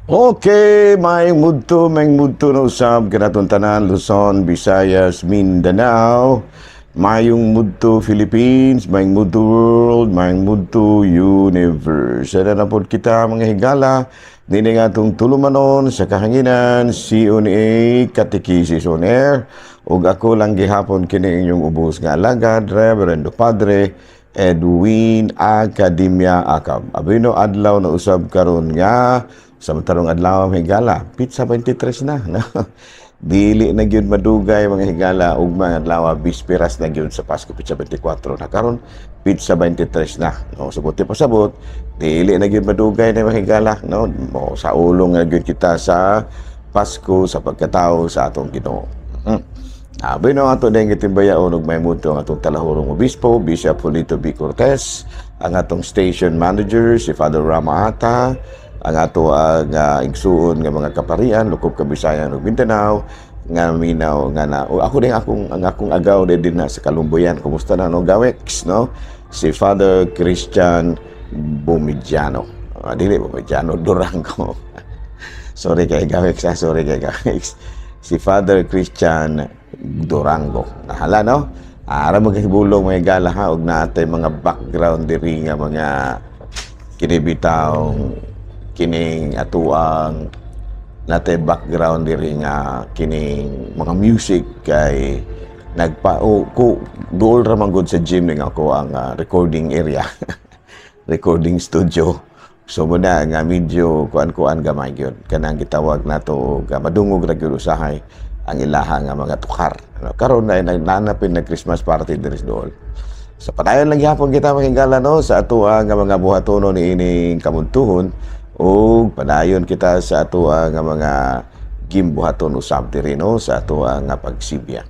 Okay, maayong udto na usab kanatong tanan, Luzon, Visayas, Mindanao. Maayong udto, Philippines, maayong udto, world, maayong udto, universe. Sana na pod kita, mga higala, nini nga atong tulumanon sa kahanginan, CONA Katekisis on Air. Ug ako lang gihapon kini inyong ubos nga alagad, Reverendo Padre Edwin Academia Acab. Abino, adlaw na usab karon nga sa matarong adlaw, mga higala, petsa 23 na. No? Dili na gyud madugay, mga higala, ugma nga adlaw, bisperas na gyud sa Pasko, petsa 24 na karon, petsa 23 na. No, sa buot pasabot, dili na gyud madugay na, mga higala, no? Mo saulong na gyud kita sa Pasko, sa pagkatao sa atong Ginoo. Abi no ato din gitimbayaon og maayong udto ang atong talahurong obispo, Bishop Julito B. Cortez, ang atong station manager si Father Rama Ata, ang ato ang igsuon nga mga kaparian lukop Kabisayan ug Mindanao nga minaw nga na o ako din akong ang akong agaw din na sa Kalumbuyan. Kumusta na, no, Gawex, no? Si Father Christian Bumidiano, dili Bumidiano, Durango. Sorry kay Gawex ha, sorry kay Gawex. Si Father Christian Durango. Nahala, no? Ara magkahibulong, mga gala ha, og naatay mga background diri nga mga kinibitaw kining atuang natay background diri nga kining mga music kay nagpa o ko duol ra man gud sa gym ning ako ang recording area, recording studio. So muna nga medyo kuan-kuan gamay gyud kanang gitawag nato og madungog ra gyud usahay ang ilaha nga mga tukar, ano. Karon na nanapin nag Christmas party diri sa duol. Sa padayon lang gyapon kita, mga higala, no, sa atoa nga mga buhatonon niining kamuntuhon ug padayon kita sa atoa nga mga gimbuhaton usab diri, no, sa atoa nga pagsibya.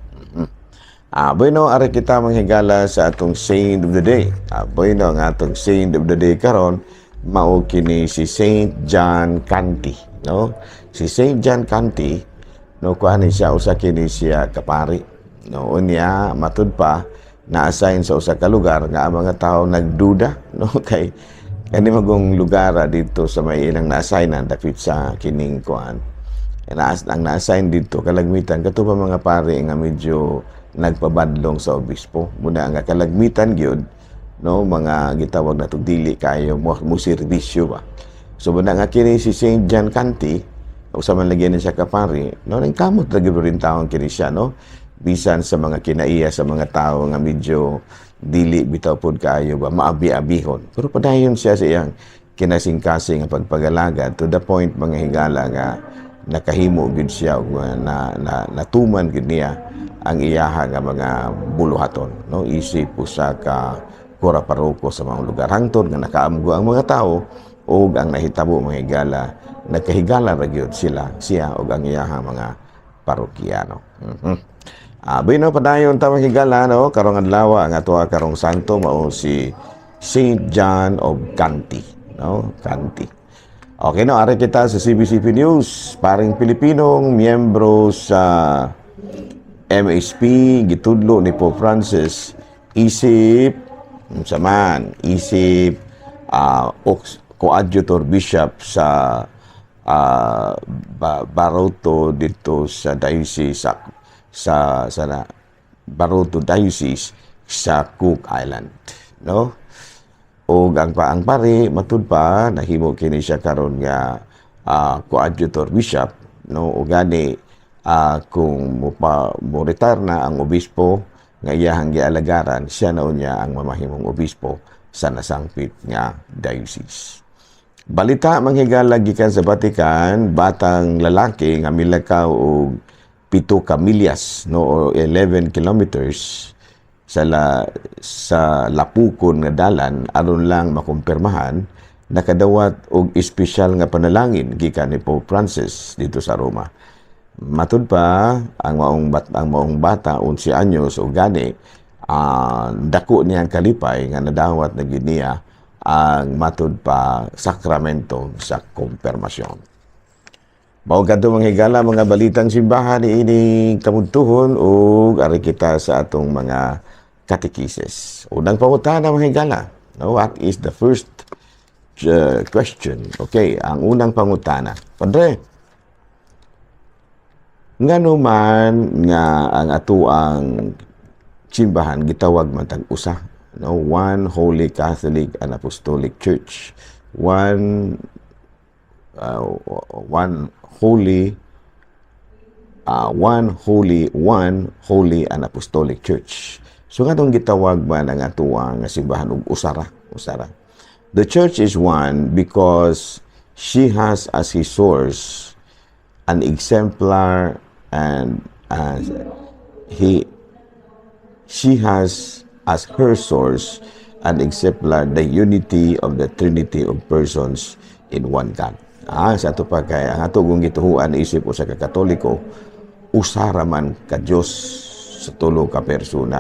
Bueno, ari kita, mga higala, sa atong saint of the day. Bueno, ang atong saint of the day karon mao kini si Saint John Canti, no? Si Saint John Canti, no, kuan ni siya, usa kini siya kapari, no? Unya matud pa na-assign sa usa ka lugar nga ang mga tao nagduda, no, kay kani magong lugar dito sa may ilang na-assignan dapit sa kining kuan na, ang na-assign dito kalagmitan kato pa mga pare nga medyo nagpabadlong sa obispo. Muna nga kalagmitan gyud, no, mga gitawag na dili kayo mo serbisyo ba. So muna nga kini si Saint John Canti, usa man lagi ni siya kapari, no, nang kamot lagi rin taon kini siya, no, bisan sa mga kinaiya sa mga tao nga medyo dili bitaw pod kaayo ba maabi-abihon, pero padayon siya sa iyang kinasingkasing nga pagpagalagad to the point, mga higala, nga nakahimo gyud siya og na natuman gyud niya ang iyaha nga mga buluhaton, no, isip usa ka kura paroko sa mga lugar, hangtod nga nakaamgo ang mga tao ug ang nahitabo, mga higala, nagkahigala ra gyud sila siya ug ang iyaha mga parokyano. Bueno, padayon ta, mga higala, no, karong adlaw ang ato karong santo mao si Saint John of Canti, no? Canti. Okay, no, ari kita sa CBCP News. Paring Pilipinong miyembro sa MSP gitudlo ni Pope Francis isip unsa man isip coadjutor bishop sa Baroto dito sa diocese sa Baroto Diocese sa Cook Island, no? Ug ang pari matud pa nahimo kini siya karon nga coadjutor bishop, no, ug gani kung mo pa mo retire na ang obispo nga iyahang gialagaran, siya na unya ang mamahimong obispo sa nasangpit nga diocese. Balita, mga higala, gikan sa Vatican, batang lalaki nga milakaw og 7 ka milyas, no, o 11 kilometers sa lapukon nga dalan aron lang makumpirmahan, nakadawat og espesyal nga panalangin gikan ni Pope Francis dito sa Roma. Matud pa ang maong bata, 11 anyos, og gani dako niyang kalipay nga nadawat na gyud niya ang matud pa sakramento sa kumpirmasyon. Mao kadto, mga higala, mga balitang simbahan niini kamudtuhon ug ari kita sa atong mga katekises. Unang pangutana, mga higala, no, what is the first question. Okay, ang unang pangutana. Padre, ngano man nga ang atuang simbahan gitawag man tag usa, no? One Holy Catholic and Apostolic Church. One holy and Apostolic Church. So nganong gitawag man ang atuang nga simbahan og usara, usara? The Church is one because she has as his source an exemplar and as he she has as her source an exemplar, the unity of the Trinity of persons in one God. Sa ato pa kay ang ato kung gituhuan isip usa ka Katoliko, usa ra man ka Dios sa tulo ka persona.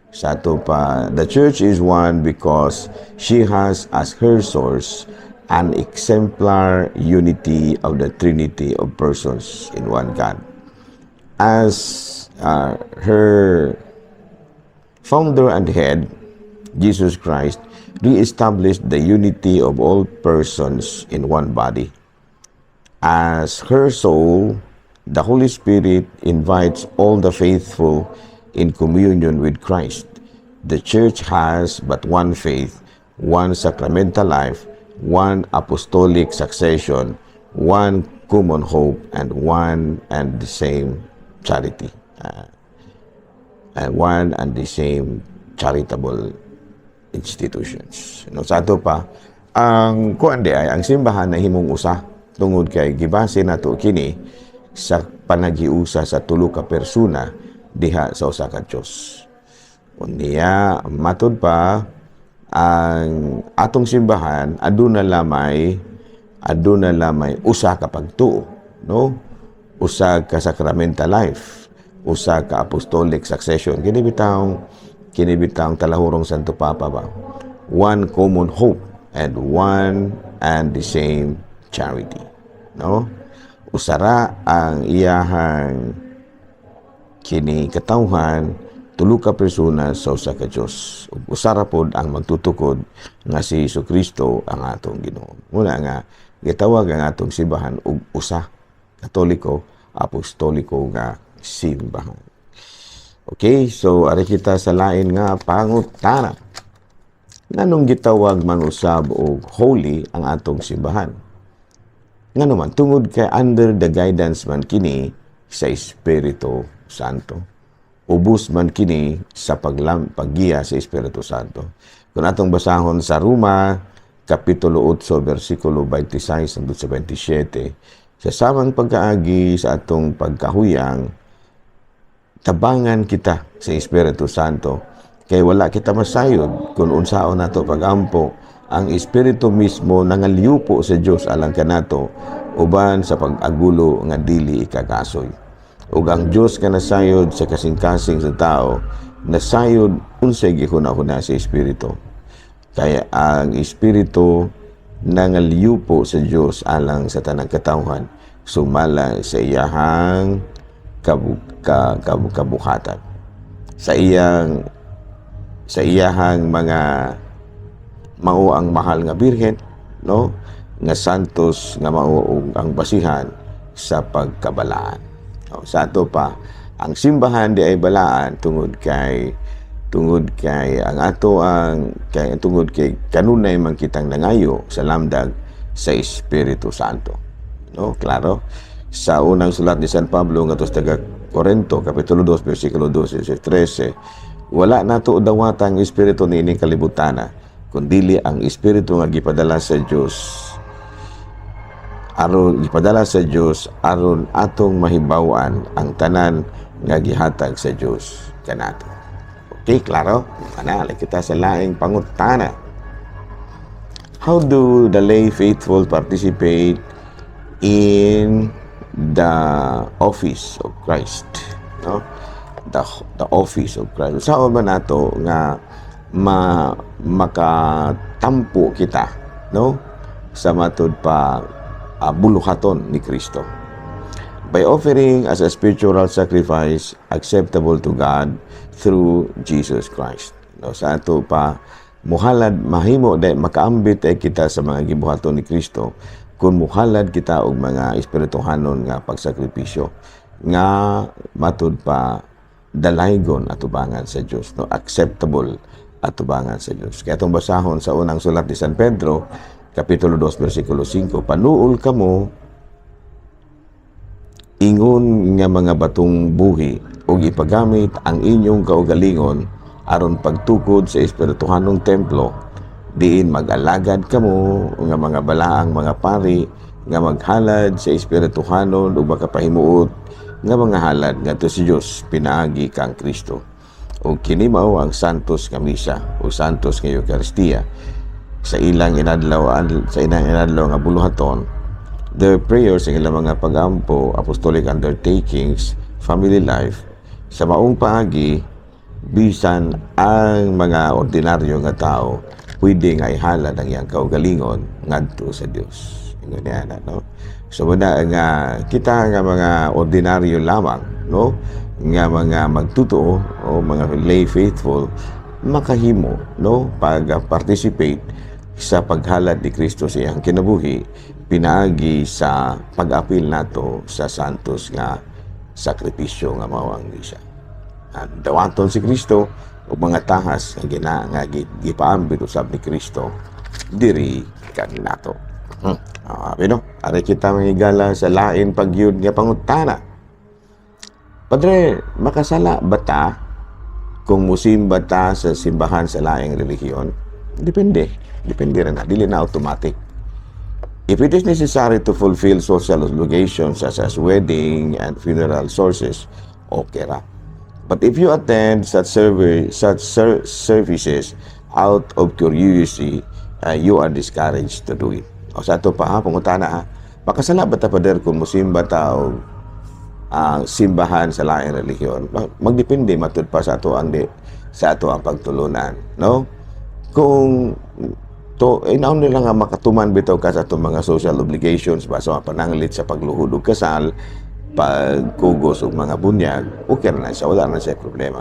Sa ato pa, the Church is one because she has as her source an exemplar unity of the Trinity of persons in one God. As her founder and head, Jesus Christ, re-established the unity of all persons in one body. As her soul, the Holy Spirit invites all the faithful in communion with Christ. The Church has but one faith, one sacramental life, one apostolic succession, one common hope, and one and the same charity. And one and the same charitable institutions. No, sa ato pa, ang kuan di ay ang simbahan na himong usa tungod kay gibase nato kini sa panaghiusa sa tulo ka persona diha sa usa ka Dios. Unya, matud pa, ang atong simbahan aduna lamay usa ka pagtuo, no? Usa ka sacramental life, usa ka apostolic succession. Kini bitawng talahurong Santo Papa ba? One common hope and one and the same charity. No? Usara ang iyahang kini katawhan, tulo ka persona sa usa ka Dios. Ug usara pod ang magtutukod nga si Kristo ang atong Ginoo. Muna nga gitawag ang atong simbahan og usa, Katoliko Apostoliko nga simbahan. Okay, so ari kita sa lain nga pangutana. Nganong gitawag man usab og holy ang atong simbahan? Ngano man? Tungod kay under the guidance man kini sa Espiritu Santo. Ubos man kini sa paggiya sa Espiritu Santo. Kung atong basahon sa Roma, Kapitulo 8, versikulo 26 hangtod sa 27, sa samang pagkaagi sa atong pagkahuyang, tabangan kita sa Espiritu Santo kay wala kita masayod kung unsaon nato pagampo. Ang Espiritu mismo nangaliupo sa Dios alang kanato uban sa pag-agulo nga dili ikagasoy. Ug ang Dios nga nasayod sa kasing-kasing sa tao, nasayod unsay gihuna-huna sa Espiritu, kaya ang Espiritu nangaliupo sa Dios alang sa tanang katawhan sumala sa iyahang kabuhatan sa iyahang mga mao ang mahal nga birhen, no, nga santos nga mao ug ang basihan sa pagkabalaan, no? Sa ato pa, ang simbahan di ay balaan tungod kay ang ato ang kay tungod kay kanunay man kitang nangayo sa lamdag sa Espiritu Santo, no? Klaro sa unang sulat ni San Pablo ngadto sa taga Corinto, kapitulo 2, versikulo 12 sa 13, wala nato dawata ang espiritu niining kalibutana, kundili ang Espiritu nga gipadala sa Dios aron atong mahibaw-an ang tanan nga gihatag sa Dios kanato. Okay, klaro? Ana, kita sa laing pangutana. How do the lay faithful participate in the office of Christ? No? The office of Christ. Unsaon ba nato nga makatampo kita, no, sa matud pa buluhaton ni Kristo? By offering as a spiritual sacrifice acceptable to God through Jesus Christ. No, sa ato pa, Muhalad mahimo dahil makaambit ay kita sa mga gibuhaton ni Kristo kung muhalad kita og mga espirituhanon nga pagsakripisyo nga matud pa dalaygon atubangan sa Dios, no, acceptable atubangan sa Dios. Kaya itong basahon sa unang sulat ni San Pedro, kapitulo 2, versikulo 5, "Panuol kamo ingon nga mga batong buhi ug ipagamit ang inyong kaugalingon aron pagtukod sa espirituhanong templo diin mag-alagad kamo nga mga balaang mga pari nga maghalad sa espirituhanon ug makapahimuot nga mga halad ngadto sa Dios pinaagi kang Kristo." Ug kini mao ang santos nga misa o santos nga Eukaristiya sa ilang inadlaw nga buluhaton, their prayers, ang ilang mga pagampo, apostolic undertakings, family life. Sa maong paagi, bisan ang mga ordinaryo nga tao pwede nga ihalad ang iyang kaugalingon ngadto sa Dios. Ingon niya na, no? So muna nga kita nga mga ordinaryo lamang, no, nga mga magtutoo o mga lay faithful makahimo, no, pag participate sa paghalad ni Kristo sa iyang kinabuhi pinaagi sa pag-apil nato sa santos nga sakripisyo nga mao ang misa. At dawaton si Kristo ug mga tahas nga gipaambit usab ni Kristo diri kanato. Ah, no? Ari kita mangigala sa lain pagyud nga pangutana. "Padre, makasala ba ta kung musimba ta sa simbahan sa laing relihiyon?" Depende. Depende rin na. Dili na automatic. If it is necessary to fulfill social obligations such as wedding and funeral sources, okay ra. But if you attend such services out of curiosity, you are discouraged to do it. O sa ato pa ha, pangutana ha, "Makasala ba ta, Pader, kung musimba ta og simbahan sa laing relihiyon?" Magdepende matud pa sa ato ang pagtulunan, no? Kung to inaon nila nga makatuman bitaw ka sa atong mga social obligations ba, sa mga pananglit sa pagluhod og kasal, pagkugos og mga bunyag, okay na siya, wala na siya problema.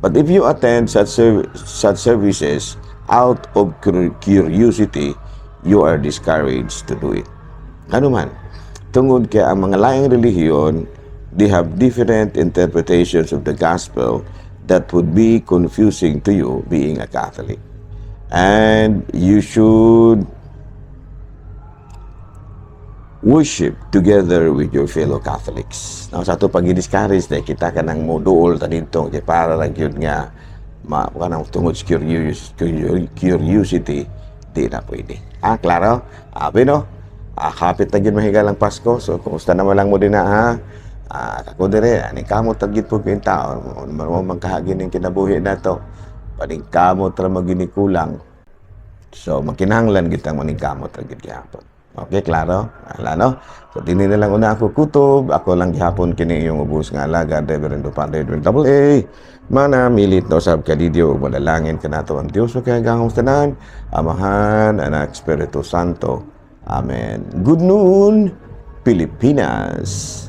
But if you attend such services out of curiosity, you are discouraged to do it. Ano man, tungod kay ang mga laing relihiyon, they have different interpretations of the gospel that would be confusing to you being a Catholic. And you should worship together with your fellow Catholics. Now, sa ato pag-discourage na kita ka nang moduol ta dito kay para lang gyud nga ma kanang tungod sa curiosity, di na pwede. Ah, klaro? Abi no? Ah, kapit na gyud mahigalang Pasko. So, kumusta naman lang mo din na ha? Ah, ako dire, ani kamot ta gyud po kayong tao. Mo man kahagin ning kinabuhi nato. Paningkamot ra maginikulang. So, makinahanglan kitang maningkamot ra gyud gihapon. Okay, klaro? Ala, no? So, dini na lang una ako kutob. Ako lang gihapon kini iyong ubos nga alagad, Reverendo Padre Edwin Double A. Mana, milit no sab kadidyo, ug manalangin kanato ang Dios o kay gahom tanan, Amahan, Anak, Espiritu Santo. Amen. Good noon, Pilipinas.